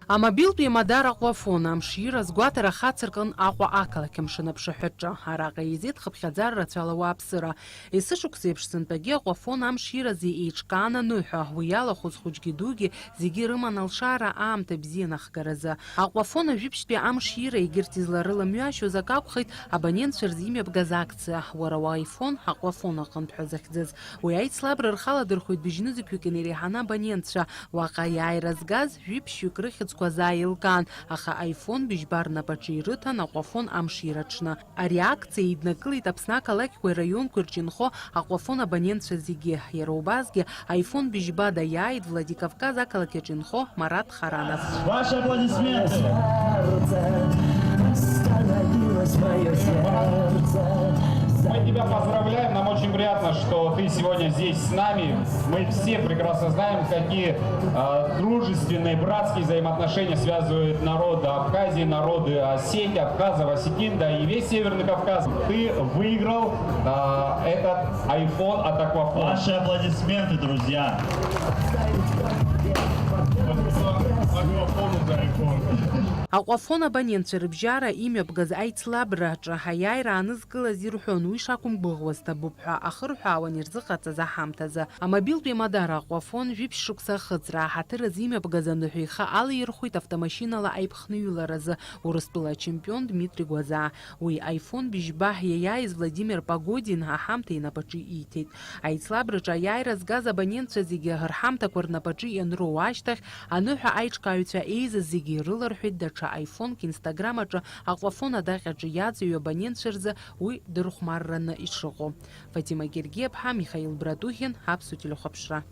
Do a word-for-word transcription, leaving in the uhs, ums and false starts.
Амобилтә еимадара Аҟәафон амшира азгәаҭара хацыркын Аҟәа ақалақь амшын аԥшаҳәаҿы. Араҟа еизеит хыԥхьаӡара рацәала ауааԥсыра. Есышықәса еиԥш сынтәагьы Аҟәафон амширазы еиҿкаан аныҳәа, уи иалахәыз хәыҷгьы дугьы зегьы рыман алшара аамҭа бзиа нахгаразы. Аҟәафон ажәибжьтәи амшира егьырҭ изларыламҩашьоз акы акәхеит, абонентцәа рзы имҩаԥгаз акциа, Уара уаифон Аҟәафон аҟынтә ҳәа захьӡыз. Уи аицлабра рхаладырхәит быжьнызқьҩык инареиҳаны абонентцәа, уаҟа аиааира згаз жәиԥшьҩык рыхьӡқәа азааилкаан, аха аифон быжьба рнапаҿы ирыҭан Аҟәафон амшира аҽны. Ари акциа еиднакылеит Аԥсны ақалақьқәеи раионқәеи рҿы инхо Аҟәафон абонентцәа зегьы. Иара убасгьы аифон быжьба даиааит Владикавказ ақалақь аҿы инхо Марат Харанов. Ваши аплодисменты! Мы тебя поздравляем, нам очень приятно, что ты сегодня здесь с нами. Мы все прекрасно знаем, какие а, дружественные, братские взаимоотношения связывают народы Абхазии, народы Осетии, абхазов, осетин, да и весь Северный Кавказ. Ты выиграл а, этот iPhone от Aquafon. Ваши аплодисменты, друзья! Aquafon за iPhone. Аҟәафон абонентцәа рыбжьара имҩаԥгаз аицлабраҿы аиааира аанызкылаз ирҳәон, уи шақәымгәыӷуаз ҭабуп ҳәа ахырҳәаауан ирзыҟаҵаз аҳамҭазы. Амобилтә еимадара Аҟәафон жәиԥшь шықәса ахыҵра аҳаҭыр азы имҩаԥгаз аныҳәа ихы алаирхәеит автомашьынала аиԥхныҩларазы Урыстәыла ачемпион Дмитри Гәазаа. Уи аифон быжьба иаиааиз Владимир Погодин аҳамҭа инапаҿы ииҭеит. Аицлабраҿы аиааира згаз абонентцәа зегьы рҳамҭақәа рнапаҿы ианроу ашьҭахь, аныҳәа аиҿкааҩцәа еизаз зегьы ирыларҳәеит даҽа аифонк Instagram аҿы Аҟәафон адаҟьаҿы иаҵаҩу абонентцәа рзы уи дырхәмарраны ишыҟоу. Фатима Гергиаԥҳа, Михаил Братухин, Аԥсуа телехәаԥшра.